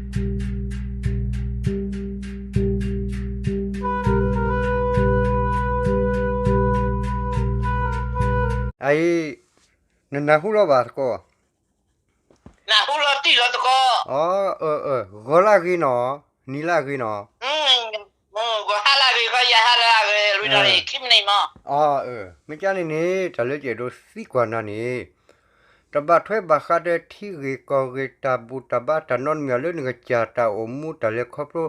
အအံၤ နနၢ်ဟူလီၤဘၣ်သကိး နၢ်ဟူလီၤတံၢ်လီၤသကိး အ ဂီၤလၢအဂ့ၤနီၤ, နံၤလၢအဂ့ၤနီၤ, ဂီၤဟါလၢအဂ့ၤ ဂီၤယဲၢ်ဟါလၢအဂ့ၤ လွံၢ်နၣ်ရံၣ်ခံမံးနံးမး, အ မ့ၢ်ကန့ၣ်န့ၣ် တၢ်လၢယအဲၣ်ဒိးသံကွၢ်နၤန့ၣ် တဘၣ်ထွဲဘၣ်ဃးဒီးထံဂ့ၢ်ကီၢ်ဂ့ၢ် တၢ်ဘူၣ်တၢ်ဘါတၢ်နီတမံၤလၢနကစၢ်တၢ်အိၣ်မူတၢ်လဲၤခီဖျိ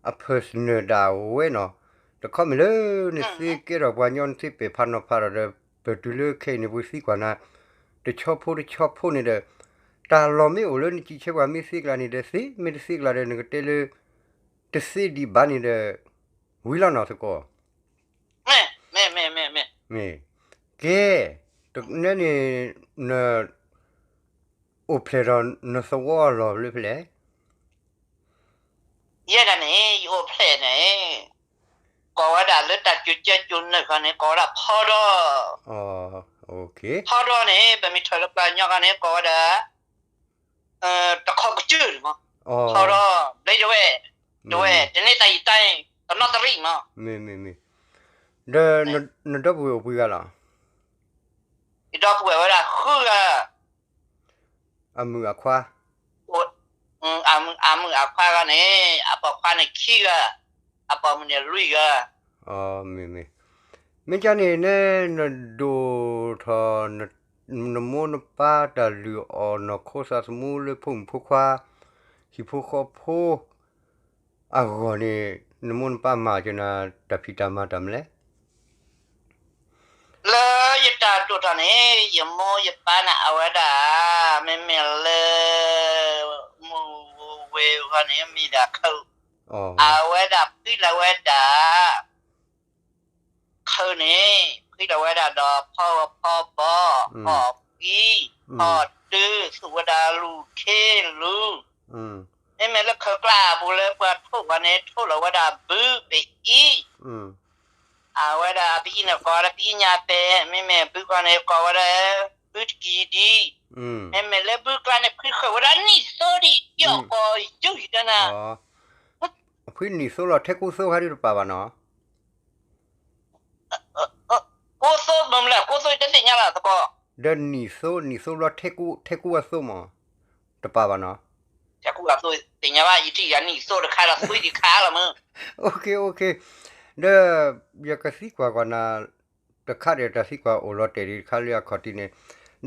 အ personal ဒၣ်ဝဲနီၤ, တခီမ့ၢ်လၢနသ့ကဲထီၣ်ပှၤကညီနသ့ပဲာ်ဖးနီၤဖးဒီး ပတုၤလၢခဲအံၤန့ၣ်ပသံကွၢ်နၤ တဆီဖိတဆီဖိန့ၣ်ဒီး တၢ်လီၢ်မ့ၢ်အိၣ်လၢနစံးဆၢပှၤမ့ၢ်သ့ကျါန့ၣ်ဒီးသ့ မ့ၢ်တသ့ကျါဒီးနကတဲလၢ တသ့ဒံးဘၣ်န့ၣ်ဒီး ဝံၤလီၤနီၤသကိး မ့ၢ် ကဲ တနၢန့ၣ် န အိၣ်ဖျဲၣ်ဒီးနသဝီအလီၢ်လၢဖဲလဲၣ် ယဲဒၣ်န့ၣ် ယအိၣ်ဖျဲၣ်န့ၣ် ကိးဝဲဒၣ်လၢတၢ်စူၤကဲစူၤနုာ်ခီန့ၣ် ကိးဝဲဒၣ်ဖီဒီ, ဖီဒီန့ၣ် ပမ့ၢ်ထၢၣ်လၢပှၤကညီခီန့ၣ် ကိးဝဲဒၣ် တခီကစၢၢ်န့ၣ်မး, ဖီဒီ ဘျ့ဒဝဲၢ်, ဒဝဲၢ် တန့ၢ်တၢ်ယံာ်တၢ်အ့ၣ် တနီသရံၣ်မး, ဒီးနဒီပုၢ်ဝဲၢ်အိၣ်ပှဲၤဂၤလီၤ, ယဒီပုၢ်ဝဲၢ်ဝဲဒၣ်ဃုဂၤ အမုာ်အခွါ, အမုာ်အခွါဂၤန့ၣ် အပိာ်ခွါန့ၣ်ခံဂၤ, အပိာ်မုၣ်န့ၣ်လွံၢ်ဂၤ, မ့ၢ် မ့ၢ်ကန့ၣ် နဒိၣ်ထီၣ် နမိၢ်နပၢ်တၢ်လုၢ်အီၣ်နီၢ်ခိသးသမူလၢဖိမုၣ်ဖိခွါ ဟံၣ်ဖိဃီဖိ အဂီၢ်န့ၣ် နမိၢ်နပၢ်မၤကနၤ တၢ်ဖံးတၢ်မၤတၢ်မနုၤလဲၣ် လၢယတၢ်ဒိၣ်ထီၣ်န့ၣ် ယမိၢ်ယပၢ်န့ၣ် အဝဲဒၣ် မ့မ့ၢ်လၢ မုၢ်ဝ့ၤဝ့ၤအဂီၢ်န့ၣ် မံၤဒၣ်ခၢၣ်, အဝဲဒၣ်ဖှံလီၤဝဲဒၣ် ခၢၣ်န့ၣ် ဖှံလီၤဝဲဒၣ်ဒီးဖီဂီၤဖီဘီ ဖီၣ်ဃံ ဖီၣ်တု သူၣ်ဝဲဒၣ်လူၢ်ခ့လူၢ်, မ့မ့ၢ်လၢခၢၣ်ကျါအပူၤလၢပှၤထိၣ်ဂီၤန့ၣ် ထိၣ်လီၤဝဲဒၣ်ဘုပအံၤ အဝဲဒၣ်ပအံၤန့ၣ် ကိးဝဲဒၣ်ပအံၤညါပဲာ်, မ့မ့ၢ်ဘုခီန့ၣ် ကိးဝဲဒၣ် ဘုတကံၤဒံး, မ့မ့ၢ်လၢဘုကျါန့ၣ် ဖှံဃုာ်ဝဲဒၣ်နံၣ်သိဒံး ယီၢ်ကီၢ်ယုၢ်ယတနၤ, ဖှံနံၣ်သိလီၤ ထဲကူသိခါဒုတပာ်ဘၣ်နီၤ, ကူသိမုၢ်မလၢ် ကူသိတသ့ၣ်ညါလီၤသကိး, ဒီးနံၣ်သိ နံၣ်သိဘျီ ထဲကူအသိမး တပာ်ဘၣ်နီၤ, ထဲကူအသိသ့ၣ်ညါဘၣ် ယထံၣ်ယၤနံၣ်သိတခါဒီးသွံတခါလီၤမး, ဒီးယကသံကွၢ်ကွၢ်နၤ တခါဒီးတၢ်သံကွၢ်အိၣ်လီၤတဲာ်ဒံးတခါလၢအခီၣ်ထံးန့ၣ်,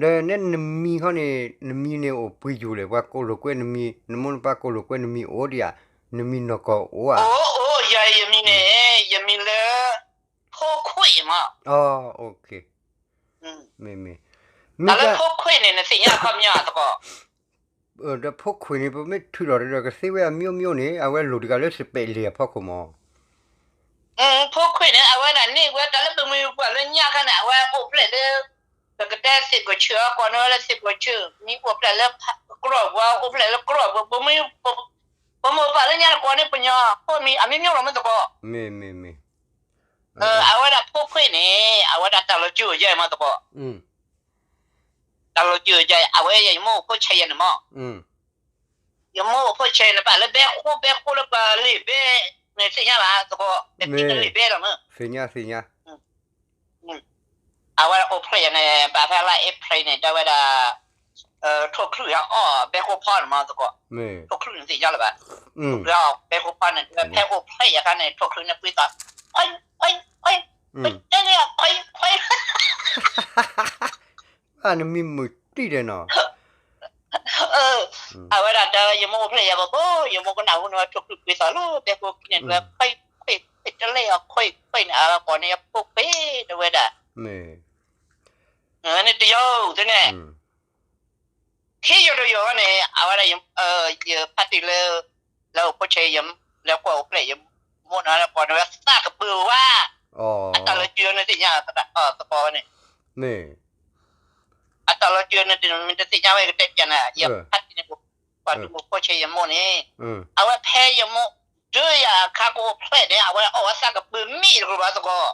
ဒီးနဲနမံၤဟီန့ၣ် နမံၤန့ၣ်အိၣ်ပှဲၤယိာ်လဲၣ် ပှၤကိးလိာ်ကွဲနမံၤ နမိၢ်နပၢ်ကိးလိာ်ကွဲနမံၤအိၣ်ဒံးဧါ, နမံၤနီၢ်ကီၢ်အိၣ်ဧါ, အိၣ် ယမံၤန့ၣ် ယမံၤလၢ ဖိခွ့ၣ်မး, မ့မ့ၢ် တၢ်လၢဖိခွ့ၣ်န့ၣ် နသ့ၣ်ညါအခီပညီသကိး ဒီးဖိခွ့ၣ်န့ၣ် ပမ့ၢ်ထုးထီၣ်ဒီးကသ့ဝဲအမျိုးမျိုးန့ၣ် အဝဲလိၣ်တဂၤလၢစပဲးလံာ်အဖီခိၣ်မး, ဖိခွ့ၣ်န့ၣ် အဝဲဒၣ်န့ၢ်ဝဲတၢ်လၢပမ့ၢ်ပှၤလၢညါခါန့ၣ် အဝဲအိၣ်ဖျဲၣ်လၢ ပကတဲသ့ၣ်ကီၢ်ဆၢ ကိးန့ၢ်ဝဲလၢသ့ၣ်ကီၢ်ဆၢ မ့ၢ်အိၣ်ဖျဲၣ်လၢကရီၢ်ပူၤ အိၣ်ဖျဲၣ်လၢကရီၢ်ပူၤ ပမ့ၢ် ပမိၢ်ပၢ်လၢညါန့ၣ် ကိးန့ၢ်ပညီ ဖိမံၤအမျိုးမျိုးလီၤမးသကိး, မ့မ့ၢ် အဝဲဒၣ်ဖိခွ့ၣ်န့ၣ် အဝဲဒၣ်တၢ်လီၤစၢၤယဲမးသကိး, တၢ်လီၤစၢၤယဲ အဝဲယမိၢ်အိၣ်ဖိဆဲးယဲန့ၣ်မး, ယမိၢ်အိၣ်ဖိဆဲးန့ၣ် ပာ်လၢဘဲဃိ ဘဲဃိလၢပှၤလံာ်ဘဲ နသ့ၣ်ညါဘၣ်သကိး ပသံလၢလံာ်ဘဲလီၤမး, သ့ၣ်ညါသ့ၣ်ညါ အဝဲအိၣ်ဖျဲၣ်ယဲန့ၣ် ဘၣ်ဖဲလါအ့ဖြ့ၣ်န့ၣ် တဲဝဲဒၣ် ထိၣ်ချုးယၤအီၣ်ဘဲဃိဖီန့ၣ်မးသကိး, ထိၣ်ချုးန့ၣ်သ့ၣ်ညါလၢၤဘၣ်, ထိၣ်ချုးအီၣ်ဘဲဃိဖီန့ၣ် ဖဲအိၣ်ဖျဲၣ်ယဲခါန့ၣ် ထိၣ်ချုးန့ၣ်ပှ့ၤသီ ခွဲခွဲခွဲ ခွဲတဲလၢခွဲခွဲ နမံၤမုာ်တံၢ်ဒဲးနီၤ, အဝဲဒၣ်ဒီး ယမိၢ်အိၣ်ဖျဲၣ်ယၤဘၣ်ဘၣ် ယမိၢ်ကနၣ်ဟူန့ၣ်ဝဲ ထိၣ်ချုးပှ့ၤသီလၢဘဲဃိခံန့ၣ် တဲဝဲ ခွဲခွဲခွဲ တလဲအီၤခွဲခွဲန့ၣ် အဝဲကိးန့ၢ်ယဖိခွဲး တဲဝဲဒၣ်, န့ၣ်တယီၤသ့ၣ်န့ၣ် ခ့ယိာ်တယီၤဝဲန့ၣ် အဝဲဒၣ် ယဖါတံၢ်လၢ လၢအိၣ်ဖိဆဲး လၢကွၢ်အိၣ်ဖျဲၣ် ယမိၢ်န့ၣ်ကိးန့ၢ်ဝဲသးကပၢၤဝါ, အတၢ်လီၤစၢၤန့ၣ်သ့ၣ်ညါ သကိးဝဲန့ၣ်, အတၢ်လီၤစၢၤန့ၣ်တမ့ၢ်တသ့ၣ်ညါဝဲကတဲပျးနၤ ယဖါတံၢ်န့ၣ် ပှၤဒုးအိၣ်ဖိဆဲးယမိၢ်န့ၣ်, အဝဲဖဲယမိၢ် ဒုးယၤအခါကအိၣ်ဖျဲၣ်န့ၣ် အဝဲအီၣ်ဝဲသးကပၢၤမ့ၢ်တကပၤသကိး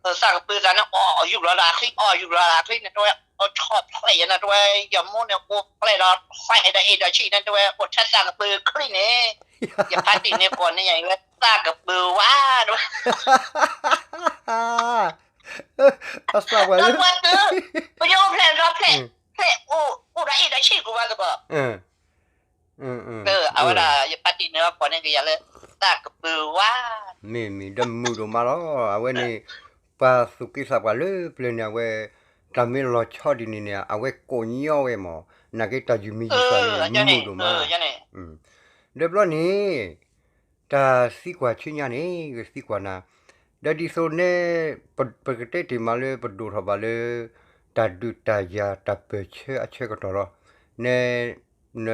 အ သးကပၢၤသးန့ၣ် အီၣ်ယူၢ်လီၤဒီးအချံ အီၣ်ယူၢ်လီၤဒီးအချံန့ၣ် တဲဝဲ အိၣ်ဆီၣ်ဖျဲးယၤန့ၣ် တဲဝဲ ယမိၢ်န့ၣ် အိၣ်ဖျဲးဒီး ဖျဲးဒီးအ့ၣ်ဒီးဆံၣ်န့ၣ် တဲဝဲ အိၣ်ထဲသးကပၢၤချံန့ၣ် ယဖါတံၢ်န့ၣ်ကိးန့ၢ်ယၤ ယဝဲသးကပၢၤဝါ တဲဝဲ အသးပှၤလၢ ပှၤတၢ် ပယီၤအိၣ်ဖျဲးဒီးဖျဲး ဖျဲးအိၣ် အိၣ်ဒီးအ့ၣ်ဒီးဆံၣ်ကိးဘၣ်သကိး အဝဲဒၣ် ယဖါတံၢ်န့ၣ်ကိးန့ၢ်က့ၤယၤလၢ သးကပၢၤဝါ မ့ၢ်မ့ၢ်ဒီးမုာ်ဒိၣ်မးလီၤ အဝဲန့ၣ် ပှၤသူၣ်က့သးပှၢ်လၢပျၢၤန့ၣ် အဝဲ တၢ်မ့ၢ်လီၤဆီဒ်န့ၣ်န့ၣ် အဝဲကိးညီဝဲမး နာ်က့တၢ်ယုၢ်မံယုၢ်သးန့ၣ် မုာ်ဒိၣ်မး ဒီးဘျီန့ၣ် တၢ်သံကွၢ်ဆူညါန့ၣ် ကသံကွၢ်နၤ, ဒီးဒ်သိးနဲ ပကတဲတ့ၢ်မးလၢပဒိၣ်ထီၣ်ဘၣ်လၢ တၢ်ဒုးတၢ်ယၤတၢ်ပၢၢ်ဆၢအဆၢကတီၢ်လီၤ, နဲ န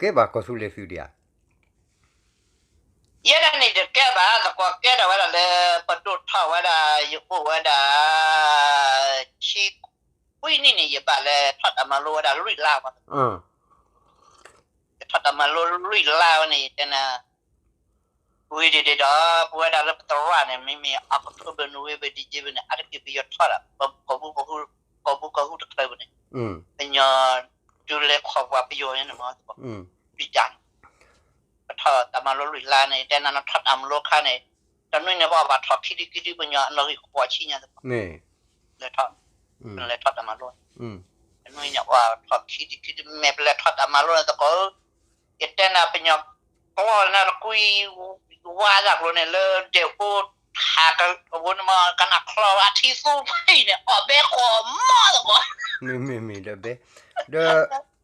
ကဲဘၣ်ကီၢ်သူလ့ၤသုးဒံးဧါ. ယဲဒၣ်န့ၣ်တကဲဘၣ် သကိးကဲထီၣ်ဝဲဒၣ်လၢ ပဒိၣ်ထီၣ်ဝဲဒၣ် ယအိၣ်ဝဲဒၣ် ဆံခွံနံၣ်န့ၣ် ယဘၣ်လဲၤထီၣ်တၢ်မၤလိဝဲဒၣ်လွံၢ်လါဝဲ ယထီၣ်တၢ်မၤလိလွံၢ်လါဝဲန့ၣ် ယတဲနၤ ဝံၤဒ်ဒ်ဒီး ပဝဲဒၣ်လၢပသရၣ်န့ၣ် မ့မ့ၢ် October November December န့ၣ် အါတက့ၢ်ပယီၤထီၣ်ဒၣ် ကီၢ်ပူၤကီၢ်ဟူတချုးပူၤန့ၣ် ပညီ ဒုးလဲၤခီၣ်ပှၤပယီၤန့ၣ်မ့ၢ် ပတၢ်န့ၣ် ပထီၣ်တၢ်မၤလိလွံၢ်လါန့ၣ် တဲနၤနထီၣ်တၢ်မၤလိခါန့ၣ် တနွံန့ၣ် ပဘၣ်ထီၣ်ခံဒုခံဒု ပညီအနီၣ်ဂံၢ်ဃိးဆံညါသကိး လဲၤထီၣ် လဲၤထီၣ်တၢ်မၤလိ တနွံန့ၣ် ပဘၣ်ထီၣ်ခံဒုခံဒု မ့ၢ်ပလဲၤထီၣ်တၢ်မၤလိန့ၣ်သကိး ယတဲနၤ ပညီကျီၢ်န့ၣ် တကွံ ဝါသးကျိၤန့ၣ် လၢဒဲးဖိ ဟးကဝီၤန့ၣ်မ့ၢ် ကနၣ်ချီဝဲအထံသူဖံန့ၣ် အီၣ်ဘဲဃီမီၢ်သကိး မ့မ့ၢ်မ့ၢ်ဒီးဘဲ ဒီး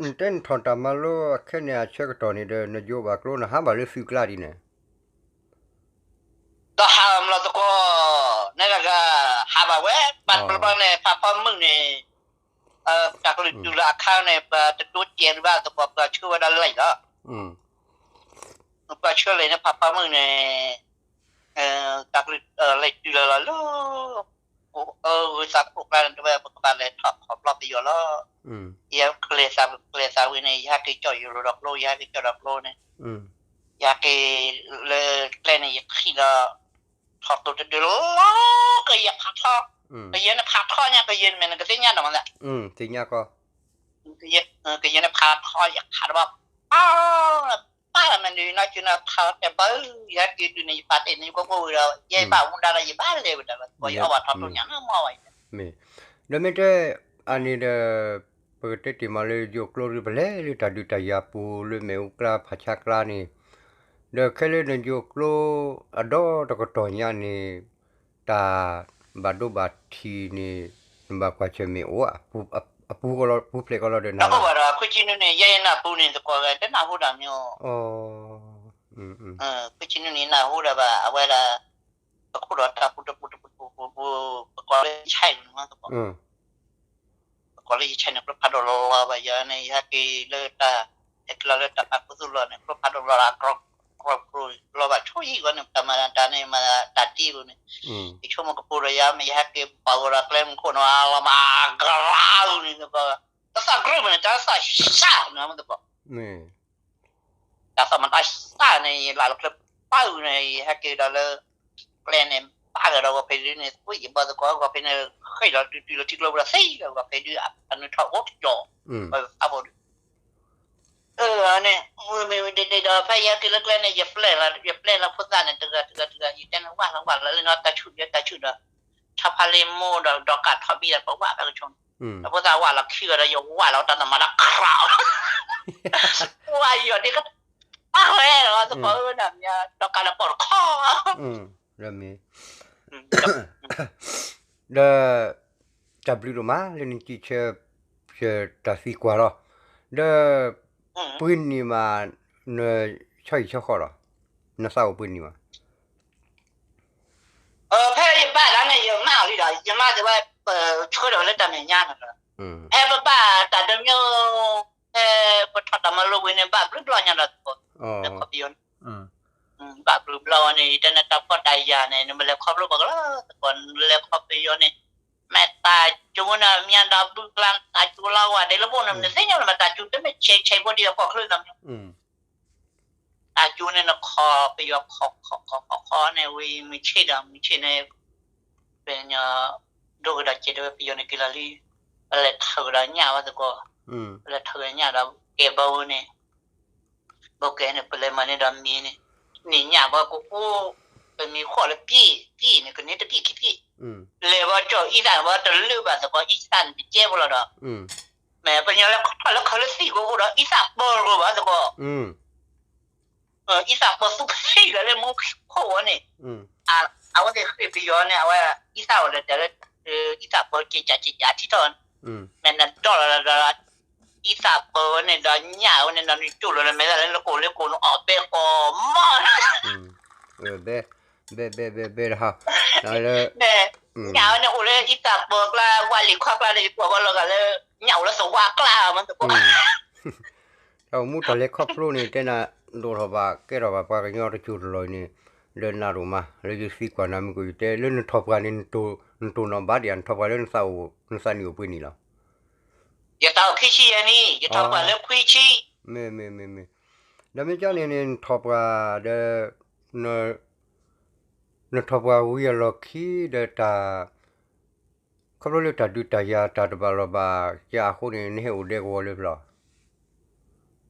နတဲနထီၣ်တၢ်မၤလိအခဲန့ၣ်အဆၢကတီၢ်န့ၣ်ဒီး နယိးဘၣ်ကျိ နဟးဘၣ်လၢသုးကျါဒ်န့ၣ် ဒီးဟးမလီၤသကိး နဲဒၣ်ဂၤ ဟးဘၣ်ဝဲ ဘၣ်တဘျီဘျီန့ၣ် ဖးဖီမုၢ်န့ၣ် တၢ်ကလုာ်တုၤလီၤအခါန့ၣ် ပတဒိးစဲးဒံးဘၣ်သကိး ပှၤဆှၢဝဲဒၣ်လံာ်လီၤ ပှၤဆှၢလံာ်န့ၣ် ဖးဖီမုၢ်န့ၣ် တၢ်ကလုာ်လံာ်တုၤလီၤလီၤလၢ ဂုၤသးခိၣ်ကျါန့ၣ် တဲဝဲ ပကဘၣ်လဲၤထီၣ်ခီၣ်ဘျီပယီၤလီၤ ယကျဲၤသးကျဲၤသးဝံၤန့ၣ် ယဟဲက့ၤကၠီၣ်ယရိၤဒီးကျိ ယဟဲက့ၤကၠီၣ်ဒီးကျိန့ၣ် ယဟဲက့ၤလၢကျဲန့ၣ် ယခံဒီး ထီၣ်သိၣ်တဒုလီၤ ကယဲၢ်ဖးထီ ကယဲၢ်န့ၣ်ဖးထီညါ ကယဲၢ်မ့ၢ်နကသ့ၣ်ညါနီၤမး သ့ၣ်ညါကီ ကယဲၢ်န့ၣ်ဖးထီ ယခးတဘၣ် ပၢ် ပၢ်မ့ၢ်နုၤနီၢ်ကၠုၤန့ၣ် ဖးတဲဘၣ် ယဟဲက့ၤတုၤန့ၣ် ယပာ်တ့ၢ်န့ၣ် ယကိၢ်ကိၢ်ဝံၤဒီး ယဲယဘၣ်မူဒါဒီး ယဘၣ်လဲၤဝဲဒၣ်လီၤ သကိးယအီၣ်ဘၣ်ထီတိၣ်ညါနီၢ်မီၢ်ဝဲ မ့ၢ် ဒီးမ့ၢ်တဲ အန့ၣ်ဒီး ပကတဲတ့ၢ်မးလၢယိးကျိဒီး ပလဲၤလၢတၢ်ဒုးတၢ်ယၤပူၤလၢမ့ၣ်အူကျါဖးဆါကျါန့ၣ် ဒီးခဲလၢနယိးကျိ အဒီတကတီၢ်ညါန့ၣ် တၢ်ဘၣ်ဒိဘၣ်ထံးန့ၣ် နဘၣ်ကွၢ်ဆၢၣ်မ့ၢ်အိၣ် အပူၤကလီ ပူၤဖျဲးကလီဒီးနၤလီၤ တအိၣ်ဘၣ်ဒီး ခွံဆံနွံန့ၣ် ယဲယနၢ်ပူၤန့ၣ် သကိးတနၢ်ဟူတၢ်မ့ၢ် ခွံဆံနွံန့ၣ် နၢ်ဟူဒီးဘၣ် အဝဲဒၣ် ပခိၣ်ဒီးတၢ်ပူၤတပူၤတပူၤတပူၤပူၤ ပကိးလၢယဆဲးန့ၣ်မးသကိး ပကိးလၢယဆဲးန့ၣ် ကျိဖးဒိၣ်လီၤလီၤဘၣ်ယၤန့ၣ် ယဟဲက့ၤလၢတၢ် ဟဲက့ၤလီၤလၢတၢ်ပာ်ခူသူၣ်လီၤန့ၣ် ကျိဖးဒိၣ်လီၤလီၤ ကြီကြီလီၤဘၣ်ဆိယံာ်ဂီၢ်န့ၣ် တၢ်မၤတၢ်န့ၣ် မၤတၢ်ဒ်အံၤန့ၣ် ယဆိကမိၣ်ကပူၤဒီးယၤ မ့ၢ်ယဟဲက့ၤပာ်ဂီၤဒီးကျဲမုၢ်ခိၣ်န့ၣ် လီၤမးကရၢန့ၣ်သကိး တသးကရၢမ့ၢ်န့ၣ် တၢ်သးစၢ်န့ၣ်မးသကိး တၢ်သးမၤတၢ်စၢ်န့ၣ် ယလၢ်လၢကျဲပၢ်န့ၣ် ယဟဲက့ၤဒီးလၢ ကျဲန့ၣ် ဘၣ်ကဒီးဂီၤဖဲဒုန့ၣ် သွံၣ်ယဘီသကိး ဂီၤဖဲန့ၣ် ဃ့ၢ်လီၤတုၤတုၤလီၤထံကျိပူၤဒီးသံလီၤ ဂီၤဖဲဒု အနုာ်ထီၣ်အိၣ်ကၠီၤ အဘီဒု န့ၣ် မ့ၢ်မ့ၢ်ဒ်ဒ်ဒီး ဖဲယဟဲက့ၤလၢကျဲန့ၣ် ယပျဲလီၤ ယပျဲလီၤဖိသၣ်န့ၣ် တဂၤတဂၤတဂၤ ယတဲန့ၣ် ဝၢ်လီၤဝၢ်လီၤလၢနီၢ်တၢ်ဆူၣ် ယတၢ်ဆူၣ်ဒီး ထါဖးလ့မိၢ်ဒီး ဒီကးထီၣ်ဘံၣ်ဒီး ပဝၢ်ဖဲကဆိ ဒီးဖိသၣ်ဝၢ်လီၤခံဂၤဒီး ယဝၢ်လီၤတၢ်တမၤတၢ်ခရၣ် ဝၢ်ယီၤဒ်က အဝဲလီၤသကိးဝဲဒၣ်မ့ၢ် ဒီကးလၢပိာ်တခီ ဒီး တၢ်ဘျုးဒိၣ်မးလၢနစံးဆၢ တၢ်သံကွၢ်လီၤ. ဒီး ပှဲၤနံၣ်မး နဆီဟံၣ်ဆီဃီလီၤ. နသးအိၣ်ပှဲၤနံၣ်မး ဖဲယဘၣ်ဒၣ်န့ၣ် ယမါလံဒီး ယမါတဲဝဲ ပဆှၢထီၣ်ဝဲလၢတၢ်မဲာ်ညါန့ၣ်လီၤ. ဖဲပဘၣ်တၢ်တမံၤ ဖဲပထီၣ်တၢ်မၤလိဝံၤန့ၣ် ဘၣ်ဘျုးဘျီညါဒီးသကိး လၢခီပယီၤန့ၣ် ဘၣ်ဘျုးဘျီဝဲန့ၣ် ယတဲန့ၣ် တၢ်ဖှီၣ်တၢ်ယာ်န့ၣ် နမ့ၢ်လဲၤခီဖျိပှၤကလၢသကိး နလဲၤခီပယီၤန့ၣ် မ့ၢ်တၢ်ကၠိန့ၣ် မၠါဒီးဘုကျါ တၢ်ကၠိလီၤဝဲဒ်လၢပအိၣ်န့ၣ် နသ့ၣ်ညါလၢမ့ၢ်တၢ်ကၠိ တမ့ၢ်ဆဲးဆဲးဖိဒ်အကီၢ်ချၢသးမ့ၢ် တၢ်ကၠိန့ၣ် နခီပယီၤခီခီခီခီန့ၣ် ဝံၤမုၢ်ဆ့ၣ်ဒီး မုၢ်ဆ့ၣ်န့ၣ် တ ပှၤကညီ ဒိၣ်ကဒီးကဲးတဲဝဲ ပယီၤန့ၣ်က့ၤလီၤလံ, ပလဲၤထၢကဒီးညၣ်ဝဲသကိး, ပလဲၤထၢကဒီးညၣ်ဒီးကဲဘီဝဲန့ၣ်, ဘီကဲန့ၣ် ပလဲၤမၤန့ၢ်ဒီးမ့ၤန့ၣ်, န့ၣ်ညၣ်ဘီကအိၣ်, ပမ့ၢ်ဃီၣ်လၢပျ့ၣ်ပျ့ၣ်န့ၣ် ကန့ၢ်တပျ့ၣ်ခံပျ့ၣ်, လဲၤဘီကၠီၣ်အံသၣ်ဘီတလၢဘၣ်သကိး အံသၣ်န့ၣ်တကဲဖိလီၤဒီး, မ့ၢ်ပညီလၢခီၣ်လၢခီလၢသံၣ်ကအိၣ်ဒီး အံသၣ်ပၢကဘၣ်သကိး အံသၣ်ပၢသူဖံးလၢလၢမူခိၣ်ဝဲန့ၣ်, အဝဲသ့ၣ်ဃ့ၢ်ပယီၤန့ၣ် အဝဲအံသၣ်ဝဲဒီးတဲလၢ အံသၣ်ပၢကကကထံထီၣ်ဝဲန့ၣ်, မ့ၢ်နဒီၣ်လီၤဒီး အံသၣ်ပၢဝဲန့ၣ်ဒီးညၣ်ဝဲန့ၣ်ဒီးနကၠိၣ်လီၤလၢမဲာ်သၣ်လၢနကိာ်လၢကိာ်န့ၣ် အီၣ်ဘဲကီၢ်မီၢ် ဘဲ ဘဲ ဘဲ ဘဲ ဘဲ တဟါ လၢ ညၣ်ဝဲန့ၣ်အိၣ်လၢအံသၣ်ပၢကျါ ဝါလံၤခီကျါဒီး ယကွၢ်ဘၣ်လီၤဂာ်လၢ ညၣ်အိၣ်လၢသဝါကျါမ့ၢ်သကိး တၢ်အိၣ်မူတၢ်လဲၤခီဖျိန့ၣ် တဲနၤဒိၣ်ထီၣ်ဘၣ်ကဲထီၣ်ဘၣ်ပှၤကညီတစိၤတလီၢ်အံၤန့ၣ် လၢနၤဒိၣ်မး လၢယသံကွၢ်နၤမုၢ်ကီၢ် ယတဲလၢနထီၣ်ပှၢ်န့ၣ် နတိၢ်နီၣ်ဘၣ်ဒံးဧါ နထီၣ်ပှၢ်လၢနသးအိၣ် နသးနံၣ်အိၣ်ပှဲၤနံၣ်လီၤ. ယသးအိၣ်ခံဆံယဲၢ်နံၣ် ယထီၣ်ပှၢ်လၢခွံဆံ. မ့ၢ် မ့ၢ် မ့ၢ် မ့ၢ် ဒီးမ့ၢ်ကၠီန့ၣ်န့ၣ် နထီၣ်ပှၢ်ဒီး နထီၣ်ပှၢ်ဝံၤအလီၢ်ခံဒီးတၢ် ခီဖျိလၢတၢ်ဒုးတၢ်ယၤတၢ်တဘၣ်လီၤဘၣ်စှၤအဃိန့ၣ် နဟဲအိၣ်ဒဲကဝီၤလၢဖျီ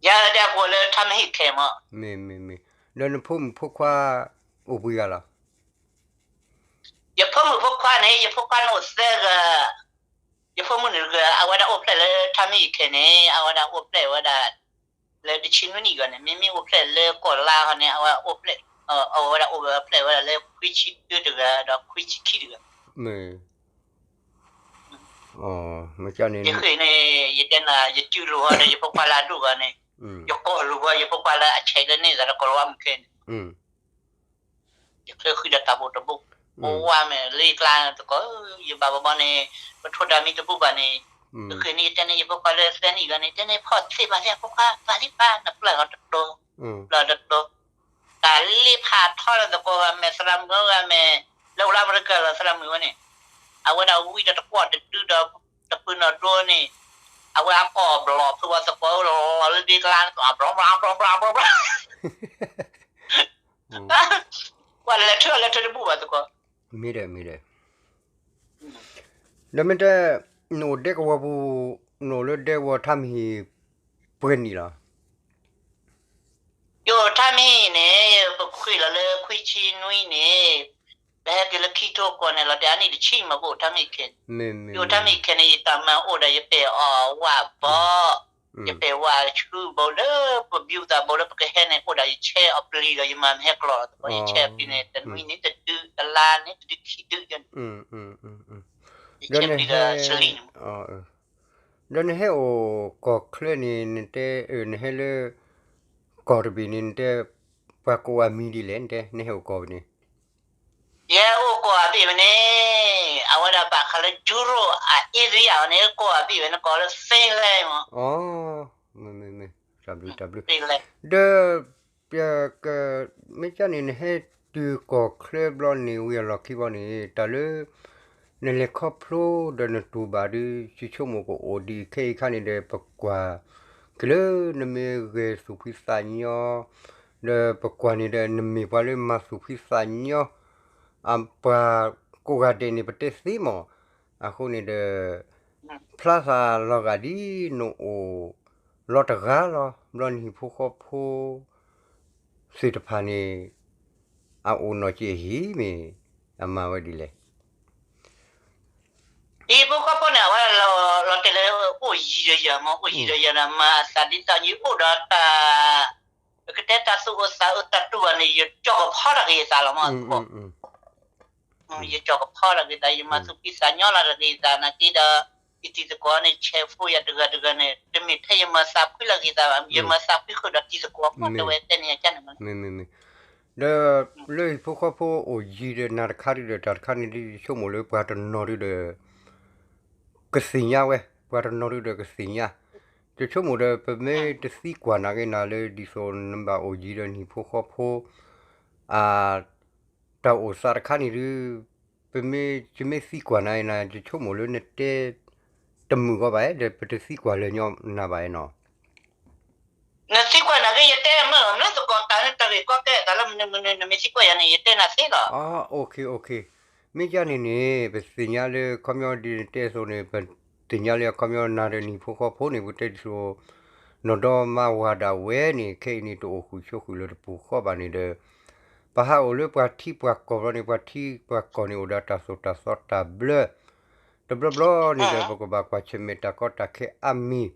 ယၤဒဲကဝီၤလၢထါမဟ့ၣ်ခဲမး. မ့ၢ် မ့ၢ် မ့ၢ် ဒီးနဖိမုၣ်ဖိခွါအိၣ်ပှဲၤဂၤလီၤ. ယဖိမုၣ်ဖိခွါန့ၣ် ယဖိခွါန့ၣ်အိၣ်သၢဂၤ, ယဖိမုၣ်န့ၣ်တဂၤ အဝဲဒၣ်အိၣ်ဖျဲၣ်လၢထါမဟ့ၣ်ခဲန့ၣ် အဝဲဒၣ်အိၣ်ဖျဲၣ်ဝဲဒၣ် လၢတဆံနွံနံၣ်ဂီၢ်န့ၣ် မ့မ့ၢ်အိၣ်ဖျဲၣ်လၢကီၢ်လါဟီန့ၣ် အဝဲအိၣ်ဖျဲၣ် အဝဲဒၣ်အိၣ်ဖျဲၣ်ဝဲဒၣ်လၢခွံဆံတၢတဂၤဒီးခွံဆံခံတဂၤ. မ့ၢ် ယဃ့ၢ်န့ၣ် ယတဲနၤ ယစုလိာ်ဃီဒီး ယဖိခွါလၢအဒိၣ်ဂီၢ်န့ၣ်, ယကိာ်လိာ်ဃီ ယဖိခွါလၢအဆဲးလၢန့ၢ်သးဒီးကီၢ်လီၤဝါမုၢ်ခဲန့ၣ် ယချၢဃံဒီးတၢ်ဘိၣ်တဘိၣ်, အိၣ်ဝါမဲာ်လၢယကျါသကိး, ယဘၣ်ဘီဘီန့ၣ် ပထိၣ်တၢ်မံတဘူၣ်ဘၣ်န့ၣ်, ယဃ့ၢ်န့ၣ် ယတဲန့ၣ် ယဖိခွါလၢသၢနံၣ်ဂီၢ်န့ၣ် တဲန့ၣ် ဖီၣ်သ့ဘၣ်သ့ၣ် ဖိခွါ ဘၣ်သ့ၣ်ဘၣ် နပျၢ်ဂီၤတတီၤ, ပျၢ်တတီၤ, တၢ်လ့ဖးထီလၢသကိးဂၤမဲာ် သရၣ်မုၣ်ဂၤမဲာ်, လၢအိၣ်လၢအမဲရကၤလီၤ သရၣ်မုၣ်ဝဲန့ၣ်, အဝဲဒၣ်ဝံဒီးတကွီၢ်တဒုဒီး တပၢၤနီၣ်ဒိန့ၣ်, အဝဲအကိာ်ဘျီၣ်ဖုးဝဲသကိးလီၤလၢဒ့ကျါန့ၣ် ဘျီဘျီဘျီဘျီဘျီဘျီ ပှၤလဲၤထၢလဲၤထၢတဘူၣ်ဘၣ်သကိး, မ့ၢ်ဒီး မ့ၢ်ဒီး, ဒီးမ့ၢ်တဲ, နအိၣ်ဒဲကဝီၤပူၤ, နအိၣ်လၢဒဲကဝီၤထါမဟ့ၣ်ပှဲၤနံၣ်လီၤ. ယအိၣ်ထါမဟ့ၣ်န့ၣ် ပခွံလီၤလၢခွံဆံနွံန့ၣ်, ပဟဲက့ၤလၢခံထိကိးန့ၣ်လီၤ တဲအနံၣ်တဆံမး ပအိၣ်ထါမဟ့ၣ်ခဲန့ၣ်, ယအိၣ်ထါမဟ့ၣ်ခဲန့ၣ် ယတၢ်မၤအိၣ်ဒီးယပဲာ်အီၣ်ဝၣ်ဘီ ယပဲာ်ဝၣ်ဆူဘိလၢပဘံသးဘိလၢပကဟဲန့ၣ် အိၣ်ဒီးယဆဲအပျံၤဒီး ယမၤမဟဲကျီလီၤသကိး ယဆဲအပျံၤန့ၣ် တနွံန့ၣ်တဒု တလါန့ၣ်တဒုခံဒုယန့ၣ်, ယဆဲအပျံၤဒီးစလံန့ၣ်, ဒီးနဟဲအိၣ်ကီၢ်ချၢန့ၣ် နတဲ နဟဲလၢ ကီၢ်တဘ့ၣ်န့ၣ် နတဲ ပှၤကိးအမံၤဒ်လဲၣ် နတဲ နဟဲအိၣ်ကီၢ်ဘ့ၣ်န့ၣ် ယဟဲအိၣ်ကီၢ်အဘ့ၣ်ဝဲန့ၣ်, အဝဲဒၣ်ဘၣ်ဃးလၢ Europe အ area န့ၣ် ကိးအဘ့ၣ်ဝဲန့ၣ် ကိးလၢ Finland မး, တၢ်ဘျုး တၢ်ဘျုး, ဒီး မ့ၢ်ကန့ၣ် နဟဲတုၤကီၢ်ချၢဘျီန့ၣ် ဝံၤအလီၢ်ခံဘျီန့ၣ် တၢ်လၢ နလဲၤခီဖျိဒီးနတူၢ်ဘၣ်ဒုး ယဆိကမိၣ်ကအိၣ်ဒံးခဲအံၤခါန့ၣ်ဒီး ပကွၢ်က့ၤလၢနမ့ၢ်ဂဲၤသူၣ်ဖှံသးညီ ဒီးပကွၢ်န့ၣ်ဒီး နမ့ၢ်ပှၤလၢမၤသူၣ်ဖှံသးညီ အပှၤကိးဂၤဒဲးန့ၣ် ပတဲသ့မး, အဃိန့ၣ်ဒီး ဖျါသးလီၤဂာ်ဒ်နအိၣ်လီၤတဂၤလီၤ ဘျီနဟံၣ်ဖိဃီဖိသ့ၣ်တဖၣ်န့ၣ် အအိၣ်နီၢ်က့အဟံၣ်မ့ၢ် အမၤဝဲဒ်လဲၣ်. ဟံၣ်ဖိဃီဖိန့ၣ် အဝဲလီၤတဲာ်လၢအိၣ်ယံၤဒီးယၤမး အိၣ်ယံၤဒီးယၤန့ၣ် မၤသးဒ်သိးယအိၣ်ဒီးတၢ် ပကတဲတၢ်သူၣ်အိၣ်သးအိၣ်တၢ်တူၢ်ဘၣ်န့ၣ် ယကၠီၣ်ကဖီတၢ်က့ၤသးလီၤမး ယကၠီၣ်ကဖီတၢ်က့ၤသး ယမၤသူၣ်ဖှံသးညီလီၤတၢ်က့ၤသးနာ်က့ဒီး ယတံၤသကိးန့ၣ် ဆဲးဖိယၤတဂၤတဂၤန့ၣ် တမ့ၢ်ထဲယမၤသးဖှံလၢက့ၤသးဘၣ် ယမၤသးဖှံဃုာ်ဒီးတံၤသကိး မ့ၢ်တဲဝဲတဲန့ၣ်ယကန့ၣ်မး ဒီးလၢဟံၣ်ဖိဃီဖိအိၣ်ယံၤဒီးနၤတခါဒုဒီးတၢ်တခါန့ၣ်ဒု ယဆိကမိၣ်လၢပှၤတနီၤဒုဒီး ကသ့ၣ်ညါဝဲ ပှၤတနီၤဒုဒီးကသ့ၣ်ညါ ယဆိကမိၣ်ဒီး ပမ့ၢ်တသံကွၢ်နၤက့ၤနၤလၢဒ်သိးနဘၣ်အိၣ်ယံၤဒီးနဟံၣ်ဖိဃီဖိ အ တၢ်အိၣ်သးတခါန့ၣ်ဒု ပမ့ၢ် ယမ့ၢ်သံကွၢ်နၤအံၤနၤ ယဆိကမိၣ်လၢနတဲ တမုာ်ဂီၢ်ဘၣ်ဒီး ပတသံကွၢ်လၢာ်ညီနၤဘၣ်နီၤ နသံကွၢ်နၤက့ၤ ယတဲမုာ်လီၤ မ့ၢ်သကိးတၢ်န့ၣ် တၢ်ဂ့ၢ်ကီကဲတၢ်လၢမနုၤမနုၤ နမ့ၢ်သံကွၢ်ယၤန့ၣ် ယတဲနၤသ့လီၤ. မ့ၢ်ကန့ၣ်န့ၣ် ပသ့ၣ်ညါလၢခီပညီဒ်နတဲအသိးန့ၣ် ပသ့ၣ်ညါလၢအခီပညီနၤဒီးနဟံၣ်ဖိဃီဖိန့ၣ် ပကတဲဒ်သိး နီၢ်ဒီမါဝၤဒၣ်ဝဲန့ၣ် ခဲအံၤန့ၣ် တအိၣ်ဃုာ်ဆိးဃုာ်လၢတပူၤဃီဘၣ်န့ၣ်ဒီး ပဟးအိၣ်လၢပှၤထံပှၤကီၢ်ဘျီန့ၣ် ပှၤထံပှၤကီၢ်န့ၣ် အိၣ်ဒီးတၢ်သိၣ်တၢ်သီတၢ်ဘျၢ တဘျီဘျီန့ၣ်ဒီး ပကဘၣ်ကွၢ်ဆၢၣ်မဲာ်တၢ်ကီတၢ်ခဲအါမံၤ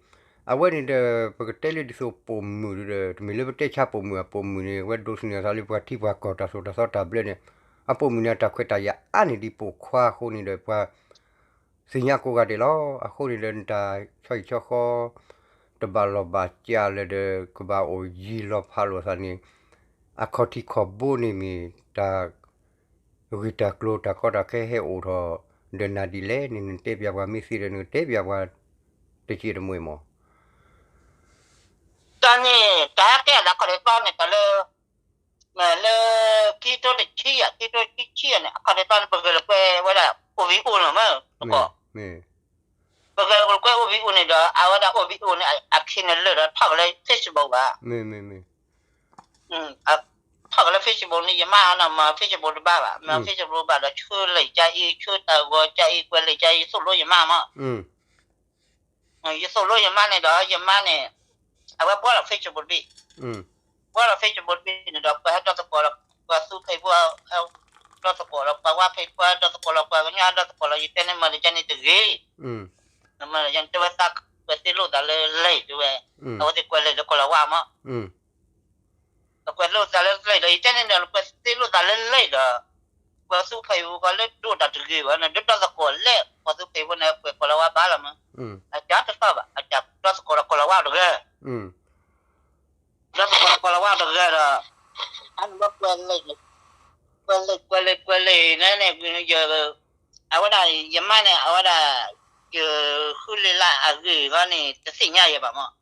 အဝဲန့ၣ်ဒီး ပကတဲလၢဒ်သိးပိာ်မုၣ်ဒီး တမ့ၢ်လၢပတဲဆါပိာ်မုၣ် အပိာ်မုၣ်န့ၣ် အဝဲဒိးသန့ၤအသးလၢပှၤထံပှၤကီၢ်တၢ်သိၣ်တၢ်သီတၢ်ဘျၢန့ၣ် အပိာ်မုၣ်န့ၣ် အတၢ်ခွဲးတၢ်ယာ်အါန့ၢ်ဒံးပိာ်ခွါအဃိန့ၣ်ဒီး ပှၤသ့ၣ်ညါကိးဂၤဒဲးလီၤ. အဃိန့ၣ်ဒီး နတၢ်ဆီဟံၣ်ဆီဃီ တဘၣ်လီၢ်ဘၣ်စးလၢၤဒီး ကဘၣ်အိၣ်ယံၤလီၤဖးလိာ်သးန့ၣ် အခီၣ်ထံးခီၣ်ဘိန့ၣ်မ့ၢ်တၢ် ဂ့ၢ်တၢ်ကျိၤတၢ်ကီတၢ်ခဲဟဲအိၣ်ထီၣ် ဒီးနၤဒ်လဲၣ်န့ၣ် နတဲပၠးပှၤမ့ၢ်သ့ဒီး နကတဲပၠးပှၤတစဲးတမှဲာ်မး. တၢ်န့ၣ် တၢ်ဟဲကဲအီၤလၢအခီၣ်ထံးသီန့ၣ် တၢ်လၢ လၢ ခံကထိတဆံယဲၢ် ခံကထိခံဆံယဲၢ်န့ၣ် အခီၣ်ထံးသီန့ၣ် ပဂဲၤလိာ်ကွဲဝဲဒၣ် အိၣ်ဘံၣ်အိၣ်န့ၣ်မ့ၢ်သကိး ပဂဲၤလိာ်ကွဲအိၣ်ဘံၣ်အိၣ်န့ၣ်ဒီး အဝဲဒၣ်အိၣ်ဘံၣ်အိၣ်န့ၣ် အခံန့ၣ်လၢာ်ဒီးထီၣ်က့ၤလၢ Facebook ဘၣ် ထီၣ်က့ၤလၢ Facebook န့ၣ် ယမါန့ၣ် မၤ Facebook တဘၣ်ဘၣ် မၤ Facebook ဘၣ်ဒီး ဆှၢလံာ်ကါအံၤ ဆှၢတၢ်ဂီၤကါအံၤ ကွဲးလံာ်ကါအံၤ သိၣ်လိယမါမး ယသိၣ်လိယမါန့ၣ်ဒီး ယမါန့ၣ် အဝဲဘှီလီၤ Facebook တဘ့ၣ် ဘှီလီၤ Facebook တဘ့ၣ်န့ၣ်ဒီး ပှၤဟဲဒီသကိးဒီး ပှၤသူ Facebook ဒီသကိးဒီး ပှၤဝါ Facebook ဒီသကိးလီၤ ပှၤကညီဒီသကိးလီၤ ယတဲန့ၣ် မၤလၢကန့ၣ်တဂ့ၤ မၤလၢကန့ၣ် တဲဝဲသး ကွဲးသ့လိာ်သးလၢလံာ်တဲဝဲ အဝဲသ့ၣ်ကွဲးလံာ်လၢကီၢ်လီၤဝါမး ကွဲးလိာ်သးလၢလံာ်ဒီး ယတဲန့ၣ်ဒီး ကွဲးသ့လိာ်သးလၢလံာ်ဒီး ပှၤသူ Facebook ကီးလၢဒိၣ်တၢ်တဂ့ၤဘၣ်န့ၣ် ဒ်ဒီသကိးလဲၣ် ပှၤသူ Facebook န့ၣ် ကွဲးကီၢ်လီၤဝါဘၣ်လီၤမး အတၢ်တသီၣ်ဘၣ် အတၢ်ဒီသကိးဒီးကီၢ်လီၤဝါတဂ့ၤ ဒီသကိးဒီးကီၢ်လီၤဝါတဂ့ၤဒီး အန့ၣ်ဘၣ်ကွဲးလံာ် ကွဲးလံာ် ကွဲးလံာ် ကွဲးလံာ်န့ၣ်န့ၣ် အဝဲဒၣ် ယမါန့ၣ် အဝဲဒၣ် ယဃုလံာ်လၢအဂ့ၢ်အဂီၢ်န့ၣ် တသ့ၣ်ညါယဲဘၣ်မး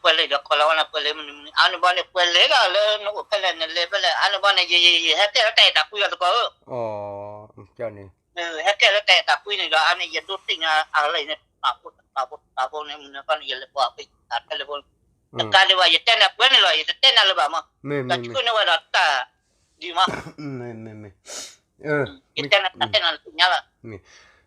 ကွဲးလံာ်ဒီးကီၢ်လီၤဝါန့ၣ် ကွဲးလံာ်မနုၤမနုၤ အန့ၣ်ဘၣ်န့ၣ် ကွဲးလံာ်လီၤလၢနအိၣ်ဖဲလဲၣ်နလဲၤဖဲလဲၣ် အန့ၣ်ဘၣ်န့ၣ် ယဟဲကဲလၢတၢ်အဲၣ်တၢ်ကွံလီၤသကိးဧၢ ဟဲကဲလၢတၢ်အဲၣ်တၢ်ကွံန့ၣ်ဒီး အန့ၣ် ယဒိးသ့ၣ်ညါအကလံာ်န့ၣ် တဘိတဘိတဘိန့ၣ် မနုၤကီၢ်န့ၣ် ယလဲၤပှၤဖဲတၢ်ဖဲလဲၣ်ဖိ တကးဒံးဘၣ် ယတဲနၤပှဲၤန့ၣ်လီၤ ယတတဲနၤလၢၤဘၣ်မး တၢ်ဆှၢန့ၢ်ဝဲဒီးတၢ်ဒ်မး ယတဲနၤတၢ်တဲနၤလၢသ့ၣ်ညါလီၤ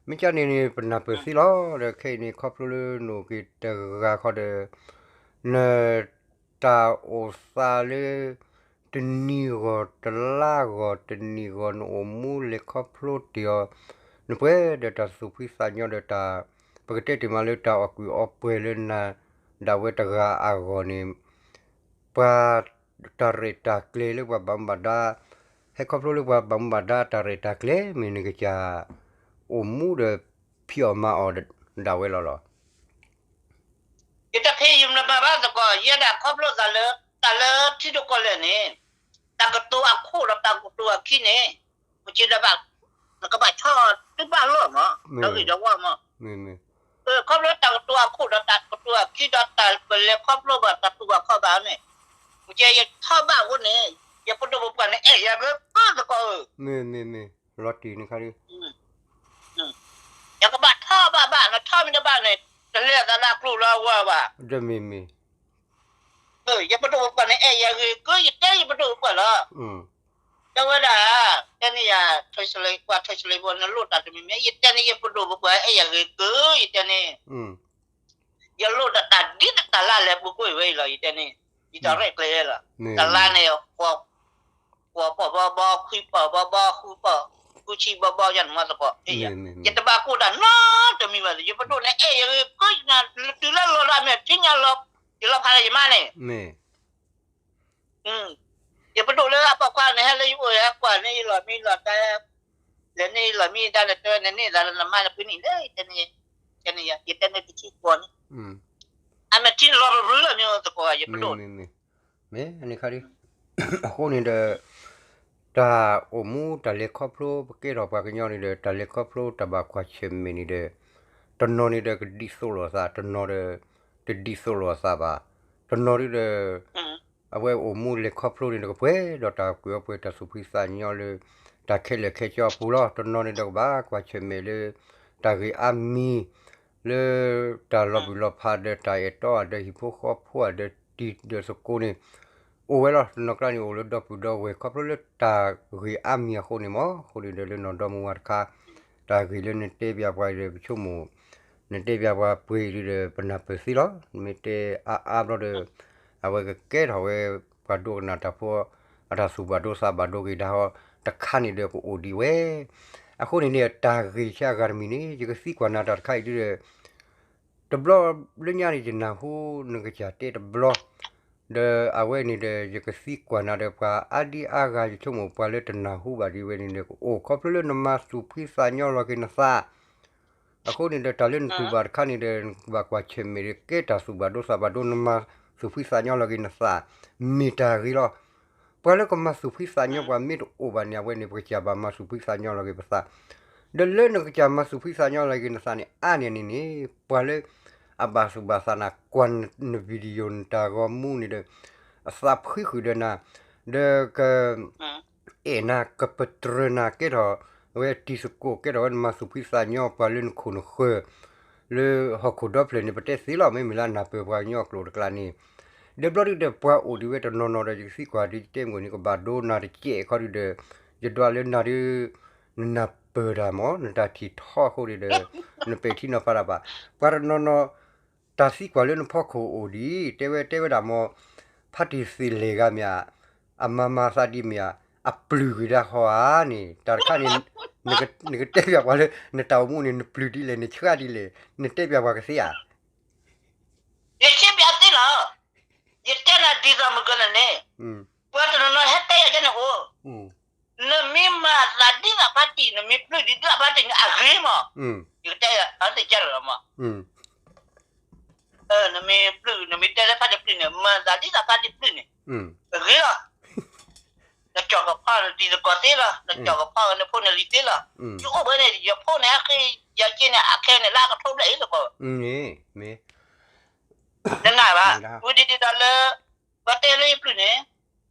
မ့ၢ်ကန့ၣ်န့ၣ် ပနၢ်ပၢၢ်သ့လီၤ ဒီးခဲအံၤန့ၣ် ခီဖျိလၢနအိၣ်က့ၤတဂၤဃီဒီး န တၢ်အိၣ်သးလၢ တနံၤဂီၢ်တလါဂီၢ် တနံၤဂီၢ်နအိၣ်မူလဲၤခီဖျိတ့ၢ်အီၤ နပှဲၤဒီးတၢ်သူၣ်ဖှံသးညီဒီးတၢ် ပကတဲတ့ၢ်မးလၢတၢ်အီၣ်ကုၢ်အီပှဲၤလၢနၤဒၣ်ဝဲတဂၤအဂီၢ်န့ၣ် ပှၤတၢ်ရဲၣ်တၢ်ကျဲၤလၢပှၤဘၣ်မူဘၣ်ဒါ ဟဲခီဖျိလၢပှၤဘၣ်မူဘၣ်ဒါတၢ်ရဲၣ်တၢ်ကျဲၤ မ့ၢ်နကစၢ်အိၣ်မူဒီးဖံးအီၣ်မၤအီၣ်ဒၣ်ဝဲလီၤလီၤ ယတဖံးယမၤဘၣ်သကိး ယဲဒၣ်ခီဖျိသးလၢ တၢ်လၢထံဒိၣ်ကီၢ်လဲၢ်န့ၣ် တၢ်ကတိၤအခိၣ်ဒီးတၢ်ကတိၤအခံန့ၣ် မ့ၢ်က့ဒီးဘၣ် နကဘၣ်ဆီၣ်တုၤဘၣ်လီၢ်မး ဒီးဂ့ၤဒီးဝါမး ခီဖျိတၢ်ကတိၤအခိၣ်ဒီးတၢ်ကတိၤအခံဒီးတၢ်ပလဲၤခီဖျိဘၣ်တၢ်တူၢ်ဘၣ်ခီဘၣ်န့ၣ် မ့ၢ်က့ယထီၣ်ဘၣ်အဃိန့ၣ် ယပဒိၣ်ပပှၢ်န့ၣ် အဲၣ်ယၤဂ့ၤကၢသကိးဧၢ လီၤတံၢ်န့ၣ်ခါဒ် ယကဘၣ်ထီၣ်ဘၣ်ဘၣ် နထီၣ်မ့ၢ်တဘၣ်န့ၣ် တလဲၤသးလၢအကျိၤလၢအဝါဘၣ်. မ့မ့မ့ ယပဒိၣ်ပပှၢ်န့ၣ် အဲၣ်ယၤဂ့ၤကၢ ယတဲယပဒိၣ်ပပှၢ်လီၤ. တဲဝဲဒၣ်, တဲန့ၢ်ယၤ translate ပှၤ translate ဖိ နလိၣ်တၢ်တမံၤမံၤ ယတဲန့ၢ်ယပဒိၣ်ပပှၢ် အဲၣ်ယၤဂ့ၤကၢ ယတဲန့ၣ် ယလိၣ်ဒီးတၢ်ဒ်တၢ်လၢလဲၤပူၤကွံာ်ဝဲအံၤလီၤ ယတဲန့ၣ် ယတရဲၣ်ကျဲၤလီၤ. တလါန့ၣ် ဃိးပီၢ်ဘီဘီ ခွံပီၢ်ဘီဘီ ဃုပီၢ် ဃုဆံဘီဘီ ယနမီသကိး ယတဘၣ်ကိၢ်တၢ်နီတမံၤဘၣ်. ယပဒိၣ်န့ၣ် အဲၣ်ယၤဂ့ၤကၢ ယနၤ တုၤလၢလီၤလၢအမဲာ်ထံညါလီၤ ယလီၤဖးလၢယမါန့ၣ် ယပဒိၣ်လၢအပိာ်ခွါန့ၣ် ဟဲလၢယအိၣ် ဟဲကွၢ်န့ၢ်ယလီၢ်မံလီၢ်ဒါ, လဲၤန့ၢ်ယလီၢ်မံဒါ လဲၤတဲဝဲ နန့ၢ်သးလၢနမါနဖံန့ၣ်လဲၣ်, ယတဲန့ၢ်တဆံဃိးန့ၣ်, အမဲာ်ထံန့ၣ်လီၤဘျုးလီၤ မ့ၢ်သကိး ယပဒိၣ်န့ၣ်, မ့ၢ်န့ၣ်ခါဒ် အဃိန့ၣ်ဒီး တၢ်အိၣ်မူတၢ်လဲၤခီဖျိ ပကဲထီၣ်ပှၤကညီန့ၣ်ဒီး တၢ်လဲၤခီဖျိတၢ်ဘၣ်ကွၢ်ဆၢၣ်မဲာ်န့ၣ်ဒီး တနီၤန့ၣ်ဒီးကဒံးသိးလိာ်အသး, တနီၤဒီး တဒံးသိးလိာ်အသးဘၣ်. တနီၤဒ်ဒီး အဝဲအိၣ်မူလဲၤခီဖျိန့ၣ်ဒီး ကပှဲၤဒီးတၢ်ကွံာ်အီပှဲၤ တၢ်သူၣ်ဖှံသးညီလၢ တၢ်ခဲလၢာ်ခဲဆ့အပူၤလီၤ. တနီၤန့ၣ်ဒီးကဘၣ်ကွၢ်ဆၢၣ်မဲာ်လၢ တၢ်ဂ့ၢ်အါမံၤ လၢတၢ်လီၤဘှံးလီၤဖးဒီးတၢ်အဲၣ်တီအဒီးဟံၣ်ဖိဃီဖိအဒီးတံၤဒီးသကိးန့ၣ်, အိၣ်ဝဲလီၤ. တနီၤကျါန့ၣ်အိၣ်လၢဒီပုၢ်ဒီဝဲၢ် ခီဖျိလၢတၢ်ဂ့ၢ်အါမံၤအဃိန့ၣ်မး. အဃိန့ၣ်ဒီးလၢနီၢ်ဒီမါဝၤတခါ တၢ်ဂ့ၢ်လၢနတဲပၠးပှၤဒီး ပဆိကမိၣ် နတဲပၠးပှၤပှ့ၤဒ်ဒီး ပနၢ်ပၢၢ်သ့လီၤ. နမ့ၢ်တဲအါအါဘျီဒီး အဝဲကကဲထီၣ်ဝဲ ပှၤဒိကနၣ်တၢ်ဖိ အတၢ်သူၣ်ဘၣ်ဒိသးဘၣ်ဒိဂ့ၤဒၣ်ဟီ တခါန့ၣ်ဒီးကအိၣ်ဒံးဝဲ. အဃိန့ၣ်န့ၣ် တၢ်ဂ့ၢ်ဆၢအဂၤတမံၤန့ၣ် ယကသံကွၢ်နၤတၢ်တခါအံၤဒ်ဒီး တဘျီလၢညါန့ၣ် ယနၢ်ဟူနကစၢ်တဲတဘျီ ဒီးအဝဲန့ၣ်ဒီး ယကသံကွၢ်နၤဒီး ပှၤအါဒံအါဂၤ ယဆိကမိၣ်ပှၤလၢတနၢ်ဟူဘၣ်ဒံးဝဲန့ၣ်ဒီး ကအိၣ်ခီဖျိလၢနမၤသူၣ်ဖှံသးညီလီၤက့ၤနသး အဃိန့ၣ်ဒီး တၢ်လၢနတူၢ်ဘၣ်တခါန့ၣ်ဒီး နကဘၣ်ကွၢ်ဆၢၣ်မဲာ်ဒီး ကဲတၢ်သူၣ်ဘၣ်ဒိသးဘၣ်ဒိ နမၤသူၣ်ဖှံသးညီလီၤက့ၤနသး မ့ၢ်တၢ်ဂ့ၤလီၤ. ပှၤလၢကမၤသူၣ်ဖှံသးညီပှၤမ့ၢ်တအိၣ်ဘၣ်န့ၣ် အဝဲန့ၣ် ပကစၢ်ဘၣ်မၤသူၣ်ဖှံသးညီလီၤက့ၤပသး ဒီးလၢနကစၢ်မၤသူၣ်ဖှံသးညီလီၤက့ၤနသးန့ၣ် အါန့ၢ်န့ၣ်န့ၣ် ပှၤလၢအဘၣ်သူၣ်ဘၣ်သးနၤ ကွၢ်န video နတၢ်ဂီၤမူန့ၣ်ဒီး အသးဖှံဃုာ်ဒီးနၤ ဒီးက အဲၣ်နၤ ကပတြၢၤနၤ ကဲထီၣ်ဝဲတံၤသကိး ကဲထီၣ်ဝဲနမၤသူၣ်ဖှံသးညီပှၤလၢနခိၣ်နဃၢၤ လၢဟီၣ်ခိၣ်ဒီဖျၢၣ်န့ၣ် ပတဲသ့လီၤ မ့မ့ၢ်လၢအနၢ်ပၢၢ်ပှၤကညီအကျိာ်တကျါန့ၣ် ဒီးဘျီဒုဒီးပှၤအိၣ်ဒံးဝဲတနီၤနီၤဒီး ယကသံကွၢ်ဒ်ယတဲမုၢ်န့ၣ် ကဘၣ်ဒိနၤတကဲးခီဒုဒီး ယဒွးလၢနၤဒု နနၢ်ပၢၢ်တၢ်မး နတၢ်ထံၣ်ထီအဃိန့ၣ်ဒီး နပဲာ်ထံနီၤဖးတၢ်ဘၣ် ပှၤတနီၤနီၤ တၢ်သံကွၢ်လၢနဖီခိၣ်အိၣ်ဒံး တဲဝဲတဲဝဲဒၣ်မး ဖါတံၢ်သ့ၣ်လဲၢ်ဂၤမ့ၢ်ဧါ အမၤမၤသးဒ်မ့ၢ်ဧါ အပျုၢ်ဂ့ၤဒၣ်ဟီဧါန့ၣ် တၢ်တခါန့ၣ် နကတဲပၠးပှၤလၢ နတၢ်အိၣ်မူန့ၣ် နပျုၢ်ဒ်လဲၣ် နဆှးဒ်လဲၣ် နတဲပၠးပှၤကသ့ဧါ ယတဲပၠးသ့လီၤ ယတဲနၤဒ်သိးမုၢ်ကနၣ်န့ၣ် ပှၤတနီၤနီၤဟဲတဲယၤကဲန့ၣ်အိၣ် နမ့ၢ်မၤသးဒ်သိးဖါတံၢ် နမ့ၢ်ပျုၢ်ဒ်သိးဖါတံၢ်န့ၣ် အဂ့ၤမး ယကတဲအီၤသ့ၣ်ကဲလီၤမး နမ့ၢ်ပျုၢ် နမ့ၢ်တဲလၢဖါတံၢ်ပျုၢ်န့ၣ် မၤသးဒ်သိးဖါတံၢ်ပျုၢ်န့ၣ် အဂ့ၤလီၤ နကၠီၣ်ကဖီၣ်နတံၤသကိးသ့လီၤ နကၠီၣ်ကဖီၣ်နဖိနလံၤသ့လီၤ ယအိၣ်ဝဲန့ၣ် ယဖိန့ၣ်ဟဲဃ့ ယက့န့ၣ် အခဲန့ၣ် လၢအကထိဘျဲၣ်အံၤသကိး နနာ်ဘၣ် ဝံၤဒ်ဒ်ဒီးလၢ ပှၤတဲလၢယပျုၢ်န့ၣ်